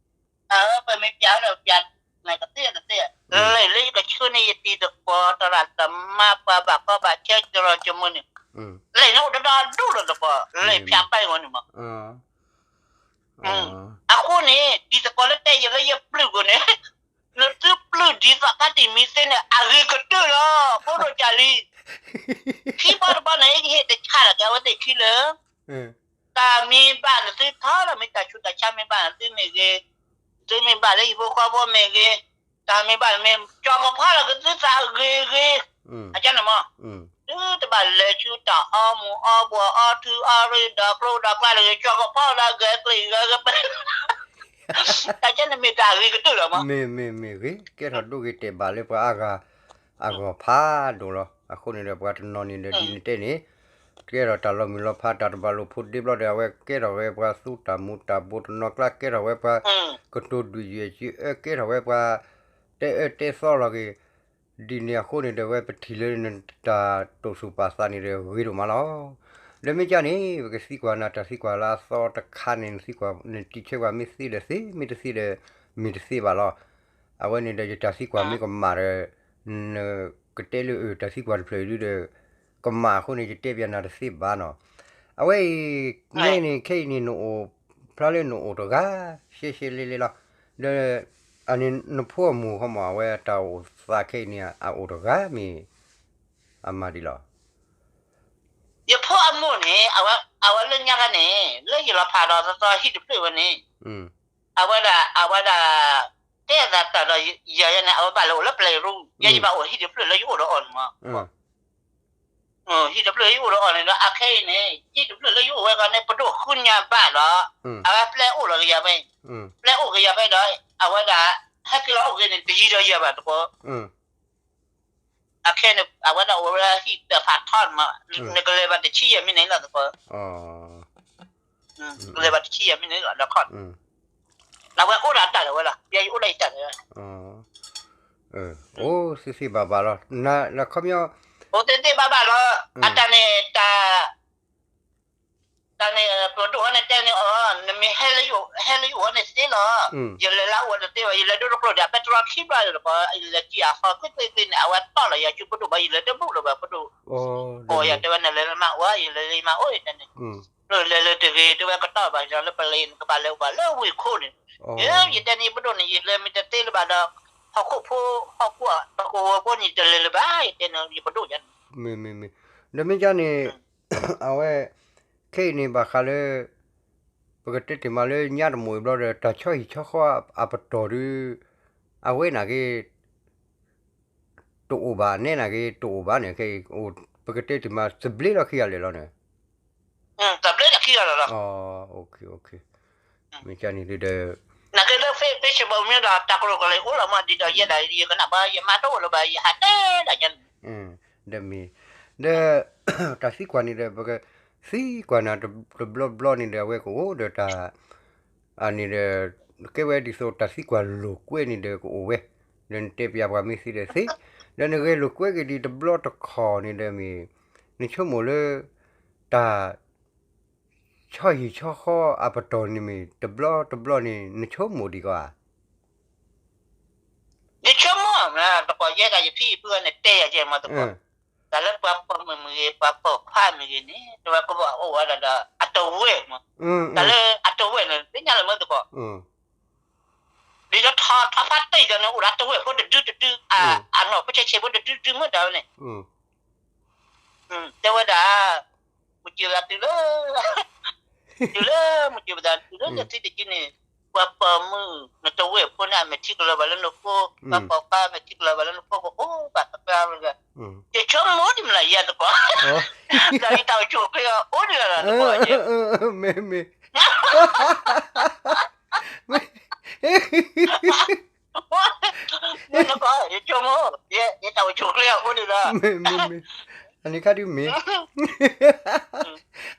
အပမ့ၢ်ပျးဒီးပျး နကသ့ကသ့ လဲၤလၢယကဆှၢန့ၢ်ယတံၤသကိး တရၣ်တမါ ပှၤဘၣ်ကီဘၣ်ခဲ ကရီကမုၢ်န့ၣ် လဲၤန့ၣ်အိၣ်တဒီဒူၣ်လီၤသကိး လဲၤဖၠးပၢ်ဝဲန့ၣ်မး အဃိန့ၣ် တံၤသကိးလၢတဲယၤလၢယပျုၢ်ပူၤန့ၣ် နသုပျုၢ်ဒ်သိးဖါတံၢ်မံၤသ့န့ၣ် အဂ့ၤကတၢၢ်လီၤ ဖိဒိၣ်ကၢ်လံ ခံဘီတဘီန့ၣ် ယဟ့ၣ်တဆၣ်လီၤက့ၤအဝဲသ့ၣ်ခံလၢ တၢ်မ့ၢ်ဘၣ်နသုထီလီၤ မ့ၢ်တၢ်ဆူးတၢ်ဆါမ့ၢ်ဘၣ်နသုမ့ၢ်ဂ့ၤ, သုမ့ၢ်ဘၣ်လၢဟံၣ်ဖိဃီဖိမ့ၢ်ဂ့ၤ, တၢ်မ့ၢ်ဘၣ်မ့ၢ် ကၠီၤကဖီလီၤက့ၤသုသးဂ့ၤဂ့ၤ, အကန့ၣ်မး, သုတဘၣ်လဲၤဆူတၢ်အီမူၤအီဘှီးအီထုအီရ့ဒီးကျိဒီးကျါတဂ့ၤ, ကၠီၤကဖီလီၤဂဲၤကျ့ၣ်ဂဲၤကပၤ တၢ်ကဲန့ၣ်မ့ၢ်တၢ်အဂ့ၤကတၢၢ်လီၤမး. မ့ၢ်မ့ၢ်မ့ၢ်ဂ့ၤ ကဲထီၣ်ဒိဂ့ၤတဲာ်ဘၣ်လၢပှၤအါဂၤ အဂီၢ်ဖးဒိၣ်လီၤ. အဃိန့ၣ်ဒီးပှၤတနီၤန့ၣ်ဒီးဒ်နတဲန့ၣ် ကဲထီၣ်တၢ်လီၤမုၢ်လီၤဖး တၢ်တဘၣ်လိာ်ဖိးဒ့ဘျီဒီး အဝဲကဲထီၣ်ဝဲပှၤသူတၢ်မူၤတၢ်ဘိး တနီၤကျါကဲထီၣ်ဝဲပှၤ ကတိၤဒုၣ်ယဲၢ်ကၠံအၢ ကဲထီၣ်ဝဲပှၤ တဲအၢတဲသီလီၤက့ၤ ဒ်န့ၣ်အဃိန့ၣ်ဒီး ဝဲပထံၣ်လၢနတၢ်တိာ်သူၣ်ပာ်သးန့ၣ်ဒီးဂ့ၤဒိၣ်မးလီၤ. ဒီးမ့ၢ်ကန့ၣ် ပကသံကွၢ်နၤတၢ်သံကွၢ်လၢအသီတခါန့ၣ် နသံကွၢ် နတံၤဆၢကွၢ်မ့ၢ်သ့ဒီးသ့ မ့ၢ်တသ့ဒီး မ့ၢ်တသ့ဘၣ်လီၤ. အဝဲန့ၣ်ဒီးယတၢ်သံကွၢ်မ့ၢ်ကမၣ်ဒီး နကတဲလၢအတၢ်သံကွၢ်တဖျၢၣ်အံၤဒုဒီး ကမၣ်အဃိန့ၣ် ယတဲပၠးနၤတသ့ဘၣ်နီၤ. အဝဲအံၤ မ့ၢ်န့ၣ်ခဲအံၤန့ၣ် နအိၣ်ဖျါလၢနအိၣ်တဂၤ ရှဲရှဲလ့လ့လီၤ. ဒီး အန့ၣ်နဖိအမိၢ်ဃီမး အဝဲအတၢ်အိၣ်သးခဲအံၤန့ၣ် အအိၣ်တဂၤမ့ၢ် အမၤဒ်လီၤ. ယဖိအမိၢ်န့ၣ် အဝဲလၢညါခါန့ၣ် လၢယလီၤဖးဒီးသီသီဟံၣ်တဖျၢၣ်ဝဲန့ၣ် အဝဲဒၣ် အဝဲဒၣ် တဲသးတၢ်ဒီးယၤယဲန့ၣ် အဝဲဘၣ်လဲၤအိၣ်လၢပျဲၤရူ ယဲယဘၣ်အိၣ်ဟံၣ်တဖျၢၣ်လၢယအိၣ်ဒီးအီၤန့ၣ်မး ဟံၣ်တဖျၢၣ်ယအိၣ်ဒီးအီၤန့ၣ်ဒီး အခဲအံၤန့ၣ် ဟံၣ်တဖျၢၣ်လၢယအိၣ်ဝဲဂီၢ်န့ၣ် ပဒိၣ်ဃုညါဘၣ်ဒီး အဝဲပျဲအိၣ်လီၤကယၤဖဲ ပျဲအိၣ်ကယၤဖဲဒီး အဝဲဒၣ် ဟဲက့ၤလီၤအိၣ်ဂ့ၤန့ၣ် တယံၤဒီးယၤဘၣ်တကီး အခဲန့ၣ် အဝဲဒၣ်အိၣ်ဝဲဒၣ်ဟံၣ်တဖးထီန့ၣ်မး နကလဲၤဘၣ်တဆံယဲၢ်မံးနံးလီၤသကိး ကလဲၤဘၣ်တဆံယဲၢ်မံးနံးလီၤ ဒီးခီၣ် နဝဲအိၣ်ဒၣ်တၢ်လၢၤဝဲလီၤ ယဲယအိၣ်ဒၣ်ယတၢ်လၢၤဝဲ အိၣ်သ့သ့ဘၣ်ဘၣ်လီၤ နခီပညီ အိၣ်သ့သ့ဘၣ်ဘၣ်လီၤ အတၢ်န့ၣ် တၢ် တၢ်န့ၣ် ပဒိၣ်ဝဲန့ၣ်တဲန့ၣ်အီၤ နမ့ၢ်ဟဲလၢယအိၣ်ဝဲန့ၣ်သ့လီၤ ယလဲၤလၢအအိၣ်ဝဲတသ့ဘၣ် ယလဲၤဒိတကျိၤဒီး အပဲတြီခံဘျီလီၤ ယလဲၤကံၣ်အဟီကွ့ၢ်ကွ့ၢ်ကွ့ၢ်န့ၣ် အဝဲတီၢ်လီၤယၤဆူပဒိၣ်ဘၣ် ယလဲၤတဘူၣ်လၢၤဘၣ်ပဒိၣ် အီၤယၤတဲဝဲန့ၣ် လဲၤလၢမၤအိၣ် ယလဲၤလၢမၤအိၣ်ယတဲန့ၣ် လဲၤလၢတဂ့ၤ တဲဝဲကတီၢ်ဘၣ်လၢပလဲၤ နကဘၣ်လဲၤအိၣ်ဘၣ်လၢဝ့ၢ်ခိၣ်န့ၣ် ယတဲန့ၣ် ယပဒိၣ်န့ၣ် ယလဲၤမ့ၢ်တသ့လၢၤဘၣ်ဒီး ဟီၣ်ခိၣ်ဖိ ဟီၣ်ခိၣ်အကဝီၤဖိန့ၣ် တလဲၤလၢၤဘၣ် ယတဲန့ၣ် ယပဒိၣ်ယါန့ၣ် မ့မ့မ့ ဒီးမ့ၢ်ကန့ၣ် အဝဲ ခဲအံၤန့ၣ် ဘၣ်ဃးလၢ ပကတဲတ့ၢ်မးလၢညါတမိၣ်အံၤဘျီဒီး တၢ်ဆီဟံၣ်ဆီဃီအပတီၢ်ဒု အဝဲနာ်က့ တအိၣ်ဘၣ် နဲနာ်က့ တအိၣ်ဘၣ်န့ၣ် ခဲအံၤ ပကတဲတ့ၢ်မး သဘျ့လီၤခံဂၤလၢာ်လီၤန့ၣ် သဘျ့လီၤခံဂၤလၢာ်လီၤ မ့ၢ်ကန့ၣ်ဒုဒီး နာ်က့လၢ Facebook မ့ၢ်ဒီး တၢ်ကရူၢ်ကရၢအိၣ်လီၤမး ဒ်ဒီးယဲဒၣ် ယကနၣ်ဘၣ် ယမၤတအိၣ်လၢၤဘၣ် ယဟးတဲဒၣ်ယဲန့ၣ် ဒီးမ့ၢ် ဒီး တၢ်သံကွၢ်န့ၣ်ဒီး ပကသံကွၢ်နၤတဘျီဘျီန့ၣ်ဒီး အဝဲကအိၣ်ဒီးတၢ် အန့ၣ်ဒီး ကဲဝဲဒ်သိးတၢ်သံကွၢ်လိာ်ကွဲန့ၣ်ဒီးကအိၣ်ဝဲ ဒီးနတဲပျးပှၤမ့ၢ်သ့ဒီးသ့ ဒီးနဂဲၤလိာ်ကွဲက့ၤဒံးတဘျီတခီၣ်န့ၣ်ဒီးမ့ၢ် နဆိကမိၣ်လၢ တၢ် ဆီဟံၣ်ဆီဃီအပတီၢ်န့ၣ်မ့ၢ် တဘျီတဘျီန့ၣ် နဆိကမိၣ်ဒံးကီဧါ ယဆိကမိၣ်မး တကီၢ်ယဲဒၣ်ယဖံယဖုန့ၣ်တဲယၤကဲမးတကီၢ် တၢ်လၢပှၤပိာ်မုၣ်မ့ၢ်ဂ့ၤ ပှၤပိာ်ခွါမ့ၢ်ဂ့ၤန့ၣ် တဝဲကဘၣ်အိၣ်ဝဲဒၣ်ဒီး အတဝဲၢ်မး တၢ်လၢအတဝဲၢ်န့ၣ် သ့ၣ်ညါလၢမ့ၢ်တကီၢ် ဒ်သိးထီထီဖးတံၢ်ဒီးန့ၣ် အိၣ်ဒီးတဝဲၢ်ဖိတဒုတဒု အနီၢ်ဖိဆဲးဆဲးဖိတဒုတဒုမ့ၢ်တၢ်ဝဲန့ၣ် တဲဝဲဒၣ် မုၢ်စၢၤသးတုၤလၢ တုၤလၢ မုၢ်စၢၤပသးတုၤလၢလၢထံတက့ၢ်န့ၣ် ပှၤပိာ်မုၣ်နတဝဲၢ်ဖိန့ၣ် အမဲာ်ထံကလီၤဘၣ်လၢနဖိ ပှၤပိာ်ခွါမဲာ်ထံကလီၤဘၣ်လၢနဖိကအိၣ်ဘၣ်သပှၢ်လၢ ယဆိကမိၣ်ဒ်မးလၢယဲသကိး ဒီးယတၢ်အိၣ်ဆူၣ်အိၣ်ချ့အီၤအိၣ်ဒံးလီၤသကိး မ့ၢ်မ့ၢ် နကီ ယဆိကမိၣ် ယတၢ်အိၣ်ဆူၣ်အိၣ်ချ့အီၤအိၣ်ဒံးလီၤ မ့ၢ်မ့ၢ် အန့ၣ်ခါဒုမ့ၢ်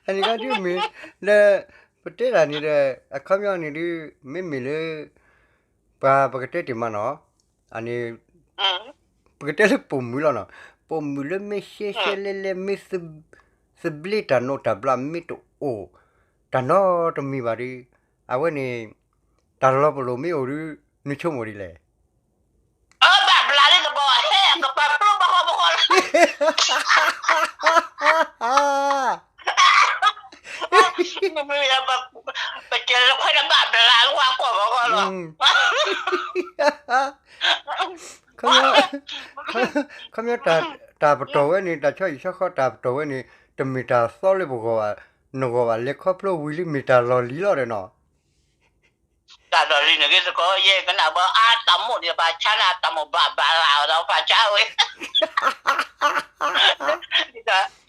အန့ၣ်ခါဒုမ့ၢ် ဒီး ပတဲတၢ်န့ၣ်ဒီး အခီပညီန့ၣ်ဒု မ့မ့ၢ်လၢ ပှၤပကတဲတ့ၢ်မးနီၤ အန့ၣ် ပကတဲလၢပိာ်မုၣ်လီၤနီၤ ပိာ်မုၣ်လၢမ့ၢ်ရှဲရှဲလဲလဲ မ့ၢ် သဘျ့တၢ်နိးတၢ်ဘျးမ့ၢ်တအိၣ် တၢ်နီတမံၤဘၣ်ဒီး အဝဲန့ၣ် တၢ်လီၤပလိာ်မ့ၢ်အိၣ်ဒီး နဆိကမိၣ်ဒ်လဲၣ် အဘၣ်ဘျးလၢနဘီ ဟဲကပာ်ပျိဘၣ်ဃီဘၣ်ဃီလီၤ မ့ၢ် ပတဲလၢခွဲးတဘၣ်ဘျးလၢ ကွၢ်ကွၢ်ဘၣ်ဃီလီၤ ခီပညီ တၢ်ပတီၢ်ဝဲန့ၣ် တၢ်ဆီဟံၣ်ဆီဃီတၢ်ပတီၢ်ဝဲန့ၣ် တမ့ၢ်တၢ်သီလၢပဂီၢ်ဘၣ် နဂီၢ်ဘၣ် လဲၤခီဖျိဝံၤလံမ့ၢ်တၢ်လီၢ်လံၤလီၤဒီးနီၤ တၢ်လီၢ်လံၤန့ၣ်ဂ့ၤသကိး ယဲကနၣ်ဘၣ်အါတၢ်မိၣ်န့ၣ် ပှၤဆါန့ၣ် တၢ်မိၣ်ဘၣ်ဘၣ်လၢအီၤဒီးပှၤဆါဝဲ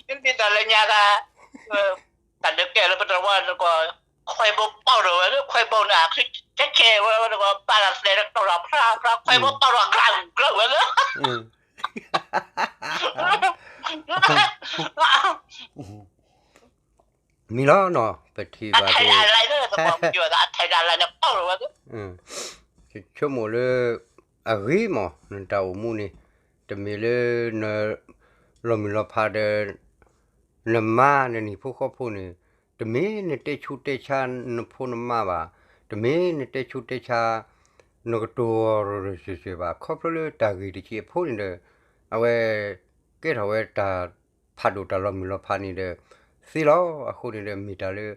ဒ်သိးလၢညါက တၢ်ဒုးကဲလၢပတဝီတကီၢ် ခွဲးဘိပီၣ်ထီၣ်ဝဲလၢခွဲးဘိန့ၣ် ဆဲးဆဲးဝဲတကီၢ် ပာ်လီၤသဲးတတီၢ်ထီၣ်ဖျါဖျါ ခွဲးဘိပီၣ်ထီၣ်ကျၢၢ်ကျၢၢ်ဝဲလၢ မ့ၢ်လီၤနီၤ ပထံၣ်ဘၣ်က့ၤ အထဲဒၣ်လၢ အထဲဒၣ်လၢန့ၣ်ပီၣ်ထီၣ်ဝဲ ဆိကမိၣ်လၢ အဂ့ၤမး နတၢ်အိၣ်မူန့ၣ် တမ့ၢ်လၢ န လီၤမုၢ်လီၤဖးဒီး နမါနနံၣ်ဖိဃီဖိန့ၣ် တမ့ၢ်နတဲဆူးတဲဆါနဖိနမါဘၣ်, တမ့ၢ်နတဲဆူးတဲဆါ နကတိၤရၢၢ်ရၢၢ်စၢၢ်စၢၢ်ဘၣ်. ခီဖျိလၢတၢ်ဂ့ၢ်တဆံးအဖိန့ၣ်ဒီး အဝဲ ကဲထီၣ်ဝဲတၢ်ဖးဒိၣ်တၢ်လီၤမုၢ်လီၤဖးန့ၣ်ဒီး သ့လီၤ. အဃိန့ၣ်ဒီး မ့ၢ်တၢ်လၢ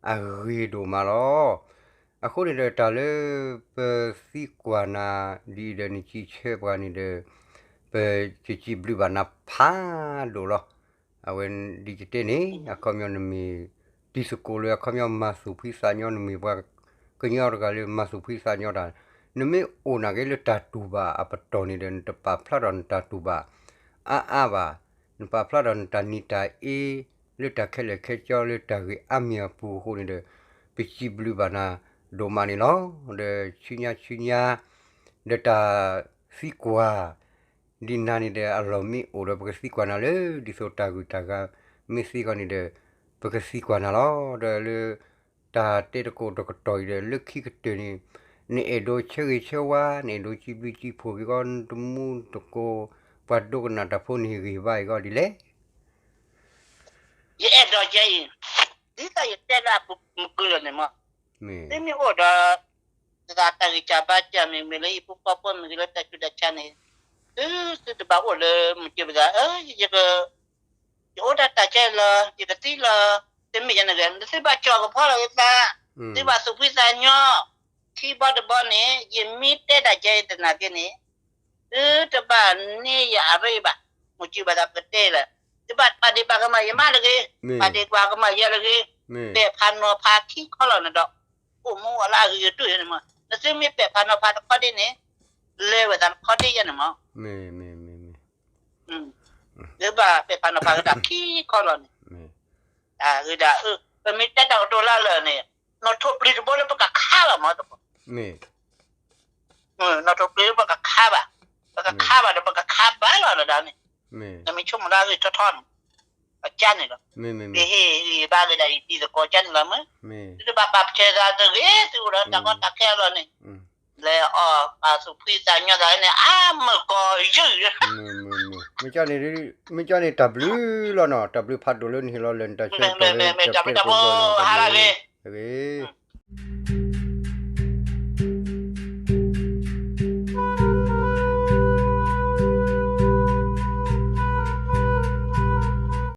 အဂ့ၤဒိၣ်မးလီၤ. အဃိန့ၣ်ဒီး တၢ်လၢပသံကွၢ်နၤဒ်အံၤဒီး နစံးဆၢပှၤန့ၣ်ဒီး ပစံးဘျုးဘၣ်နၤဖးဒိၣ်လီၤ. အဝဲဒ်ယတဲန့ၣ် အခီပညီနမ့ၢ်တံၤသကိးလၢ အခီပညီမၤသူၣ်ဖှံသးညီ နမ့ၢ်ပှၤကညီတဂၤလၢမၤသူၣ်ဖှံသးညီတၢ်, နမ့ၢ်အိၣ်နာ်က့လၢတၢ်တူၢ်ဘၣ်အပတီၢ်န့ၣ်ဒီး နတပာ်ဖျါထီၣ်နတၢ်တူၢ်ဘၣ်အါအါဘၣ်. နပာ်ဖျါထီၣ်နတၢ်နံၤတၢ်အ့ လၢတၢ်ခဲလၢာ်ခဲဆ့လၢတၢ်ဂ့ၢ်အါမံၤအပူၤအဃိန့ၣ်ဒီး ပစံးဘျုးဘၣ်နၤဒိၣ်မးန့ၣ်လီၤ. ဒီးဆူညါဆူညါ ဒီးတၢ်သံကွၢ် ဒ်နၤန့ၣ်ဒီး အလီၢ်မ့ၢ်အိၣ်ဒီး ပကသံကွၢ်နၤလၢ ဒ်သိးတၢ်ဂုၤတၢ်ဂၤမ့ၢ်သ့ဃီန့ၣ်ဒီး ပကသံကွၢ်နၤလီၤ. ဒီးလၢ တၢ်တဲတကိးတကတီၢ်အံၤဒီး လၢခံကတၢၢ်န့ၣ် နအဲၣ်ဒိးဆၢဂ့ၤဆၢဝါ နအဲၣ်ဒိးစံးဘျုးစံးဖှိၣ်က့ၤကီး နတမူတကိး ပှၤဒိကနၣ်တၢ်ဖိန့ၣ်ဂ့ၤဘၣ်အံၤကီးဒ်လဲၣ်. ယအဲၣ်ဒိးကဲအံၤ ဒ်သိးယတဲလၢအပူၤမုၢ်ကုလၢာ်န့ၣ်မး သုမ့ၢ်အိၣ်ဒီး တၢ်ဂံၢ်စၢ်ဘါစၢ်မ့ၢ်ဂ့ၤ လၢဟံၣ်ဖိဃီဖိမ့ၢ်ဂ့ၤ လၢတၢ်ဆူးတၢ်ဆါန့ၣ် သု သုတဘၣ်အိၣ်လၢမုၢ်ကၢပသး ယက ယအိၣ်ဒၣ်တၢ်ကဲလီၤ ယကသံလီၤ တမ့ၢ်ယၤန့ၣ်ဂ့ၤ သုဘၣ်ကၠီၣ်ကဖီလီၤက့ၤသး သုဘၣ်သူၣ်ဖှံသးညီ ခံ ခံဘီတဘီန့ၣ် ယမ့ၢ်တဲတၢ်ကဲအံၤသနာ်က့န့ၣ် သုတဘၣ်န့ၢ်ယၤအရ့ဘၣ်, မုၢ်ကံဘၣ်သးပကတဲလၢ သုဘၣ်ပာ်ဒ့ၣ်ပာ်ကမၣ်ယမါတဂ့ၤ, ပာ်ဒ့ၣ်ပာ်ကမၣ်ယၤတဂ့ၤ, ပဲာ်ဖးနီၤဖးခံခီလီၤန့ၣ်ဒီး အိၣ်မူအလၢအဂ့ၤကတၢၢ်န့ၣ်မး, နသုမ့ၢ်ပဲာ်ဖးနီၤဖးတခီဒ့ၣ်န့ၣ် လဲၤဝဲသးတခီဒ့ၣ်ယဲန့ၣ်မး, သုဘၣ်ပဲာ်ဖးနီၤဖးကဒါခံခီလီၤန့ၣ်, တၢ်ဂ့ၤဒၣ်အၢ ပမ့ၢ်တဲတၢ်ကတိၤလၢလၢာ်န့ၣ် နီၣ်ထိၣ်ပျံၤတဘိလၢပကခါလီၤမးတဘိ, နီၣ်ထိၣ်ပျံၤလၢပကခါဘၣ်, ပကခါဘၣ်ဒီးပကခါဘၣ်လီၤဒီးန့ၣ်, နမ့ၢ်ဆိကမိၣ်လၢအဂ့ၤထီထီန့ၣ်, ပကန့ၣ်လီၤ, ပဟ့ၣ်ဂံၢ်ဘါက့ၤဒၣ်အံၤတံၤသကိးကန့ၣ်လီၤမး, သုတဘၣ်ပာ်ပတဲသးတဂ့ၤ, သုအိၣ်ဒီးတၢ်ကီတၢ်ခဲအလီၢ်န့ၣ်, လဲၤအီၣ်ပာ်သူၣ်ဖှံသးညီသးန့ၣ် အါမုၢ်ကီၤယုၢ်, မ့ၢ်ကန့ၣ် မ့ၢ်ကန့ၣ်တၢ်ဘျုးလီၤနီၤ, တၢ်ဘျုးဖးဒိၣ်လၢနဟ့ၣ်လီၤလၢနတၢ်ဆၢကတီၢ်လၢတၢ်ပျဲၢ်တဘိကျိၤန့ၣ်လီၤ, တၢ်ဘျုး, တၢ်ဘျုး, တၢ်ဘျုး, တၢ်ဘျုး, တၢ်ဘျုး, တၢ်ဘျုး, တၢ်ဘျုး,